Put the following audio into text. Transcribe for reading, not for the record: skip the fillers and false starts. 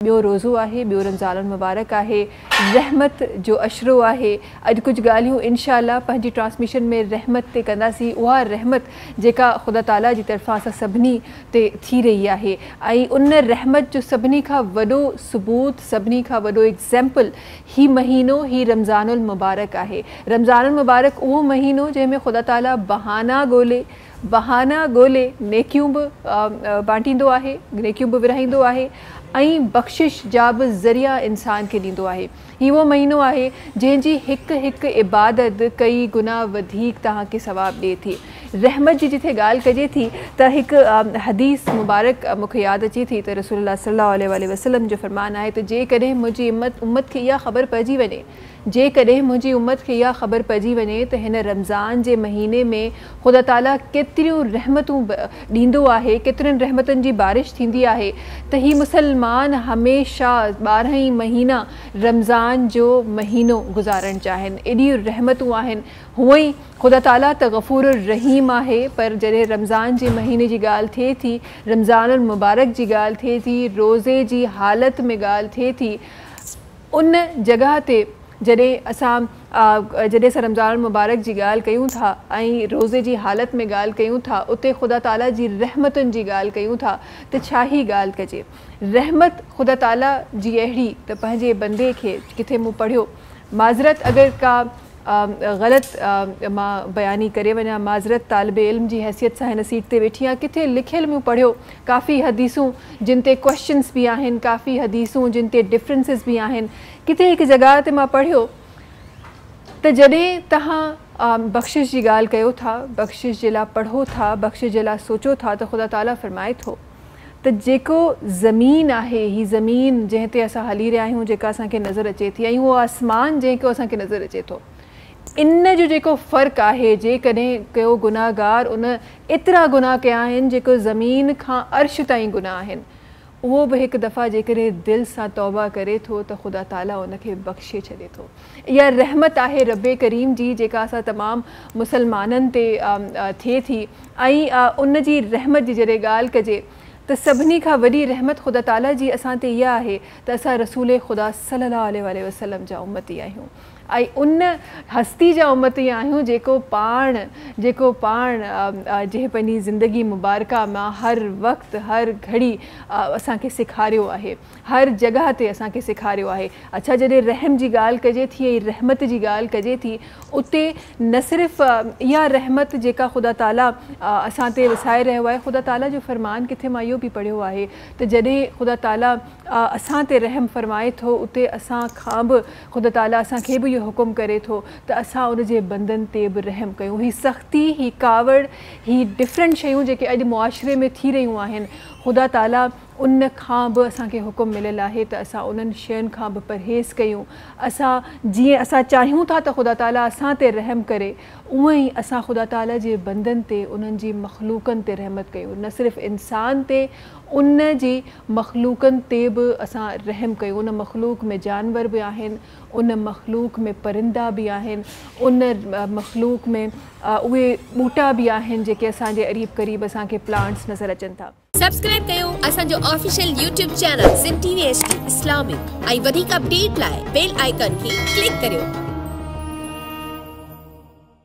ٻيو روزو آهي، ٻيو رمضان المبارڪ آهي، رحمت جو عشرو آهي. اڄ ڪجهه ڳالهيون انشاء الله پنهنجي ٽرانسميشن ۾ رحمت تي ڪنداسين، اها رحمت جيڪا خدا تعاليٰ جي طرفان اسان سڀني تي ٿي رهي آهي ۽ ان رحمت جو سڀني کان وڏو ثبوت، سڀني کان وڏو ايگزيمپل هي مهينو، هي رمضان المبارڪ آهي. رمضان المبارڪ اهو مهينو جنهن ۾ خدا تعاليٰ بهانا ڳولي بهانا ڳولي نيڪيون به بانٽيندو آهي، نيڪيون به ورهائيندو آهي ۽ بخشش جا به ذريعا انسان کي ڏيندو آهي. هي اهو مهينو آهي جنهن جي هڪ هڪ عبادت ڪئي گنا وڌيڪ توهان کي ثواب ڏئي ٿي. رحمت جي جٿي ڳالهه ڪجي ٿي ته هڪ حديث مبارڪ مون کي ياد اچي ٿي ته رسول الله صلي الله عليه واٰله وسلم جو فرمان آهي ته جيڪڏهن منهنجي امت کي اها خبر پئجي وڃي جيڪڏهن منهنجي امت کي اها خبر پئجي وڃي ته هن رمضان جي مهيني ۾ خدا تعاليٰ ڪيتريون رحمتون ڏيندو آهي، ڪيترين رحمتن جي بارش ٿيندي آهي ته هي مسلمان هميشه 12 ئي مهينا رمضان جو مهينو گذارڻ چاهين. ايڏيون رحمتون آهن. هونئن ئي خدا تعاليٰ ته غفور الرحيم آهي پر جڏهن رمضان جي مهيني جي ڳالهه ٿئي ٿي، رمضان المبارڪ جي ڳالهه ٿئي ٿي، روزي جي حالت ۾ ڳالهه ٿئي ٿي، ان جڳهه تي جڏهن اسان جڏهن اسان رمضان المبارڪ جي ڳالهه ڪيون ٿا ۽ روزي جي حالت ۾ ڳالهه ڪيون ٿا، اتي خدا تعاليٰ جي رحمتن جي ڳالهه ڪيون ٿا ته ڇا ئي ڳالهه ڪجي. رحمت خدا تعاليٰ جي اهڙي ته پنهنجي بندي کي، ڪٿي مون پڙهيو، معذرت اگر ڪا غلط مان بياني ڪري وڃان، معذرت طالب علم جي حيثيت سان هن سيٽ تي ويٺي آهيان، ڪٿي لکيل مون پڙهيو ڪافي حديثون جن تي ڪويسچنس به آهن، ڪافي حديثون جن تي ڊفرنسز به آهن، ڪٿي هڪ جڳهه تي مان پڙهيو ته جڏهن توهان بخشش جي ڳالهه ڪيو ٿا، بخشش جي لاء پڙهو ٿا، بخشش جي لاء سوچو ٿا ته خدا تعاليٰ فرمائي ٿو ته جيڪو زمين آهي، هي زمين جنهن تي اسان هلي رهيا آهيون، جيڪا اسان کي نظر اچي ٿي ۽ اهو آسمان جنهن کي اسان کي نظر اچي ٿو، ان جو جيڪو فرق آهي، جيڪڏهن ڪيو گناهگار ان ايترا گناهه ڪيا آهن جيڪو زمين کان عرش تائين گناهه آهن، اهو به هڪ دفعا جيڪڏهن دل سان توبه ڪري ٿو ته خدا تعاليٰ ان کي بخشي ڇڏي ٿو. اها رحمت آهي رب ڪريم جي جيڪا اسان تمام مسلمانن تي ٿئي ٿي ۽ ان جي رحمت جي جڏهن ڳالهه ڪجي ته سڀني کان وڏي رحمت خدا تعاليٰ جي اسان تي اها آهي ته اسان رسول خدا صلي الله عليه واٰله وسلم جا امتي آهيون ۽ ان هستي جا امتي آهيون جيڪو پاڻ جيڪو پاڻ جنهن پنهنجي زندگي مبارڪه مان هر وقت هر گهڙي اسان کي سيکاريو آهي، هر جڳهه تي اسان کي سيکاريو آهي. اڇا جڏهن رحم جي ڳالهه ڪجي ٿي ۽ رحمت جي ڳالهه ڪجي ٿي اتي نه صرف اها رحمت جيڪا خدا تعاليٰ اسان تي وسائي رهيو آهي، خدا تعاليٰ جو فرمان ڪٿي مان اهو به پڙهيو آهي ته جڏهن خدا تعاليٰ اسان تي رحم فرمائي ٿو اتي اسان کان به خدا تعاليٰ اسان کي به اهو حڪم ڪري ٿو ته اسان ان جي بندن تي به رحم ڪيون. هي سختي، هي ڪاوڙ، هي ڊفرنٽ شيون جيڪي اڄ معاشري ۾ ٿي رهيون آهن، خدا تعاليٰ ان کان به اسان کي حڪم مليل آهي ته اسان انهن شين کان به پرهيز ڪيون. اسان جيئن اسان چاهيون ٿا ته خدا تعاليٰ اسان تي رحم ڪري، اونئن ئي اسان خدا تعاليٰ جي بندن تي، انهن جي مخلوقن تي رحمت ڪيون. نه صرف انسان تي، ان جي مخلوقن تي به اسان رحم ڪيون. ان مخلوق ۾ جانور به آهن، ان مخلوق ۾ پرندا به آهن، ان مخلوق ۾ اهي ٻوٽا به آهن جيڪي اسان جي قريب قريب اسان کي پلانٽس نظر اچن ٿا. سبسڪرائب ڪيو اسان جو official YouTube channel Sindh T V H D Islamic ۽ وڌيڪ اپڊيٽ لاء بيل آئيڪان کي ڪلڪ ڪريو.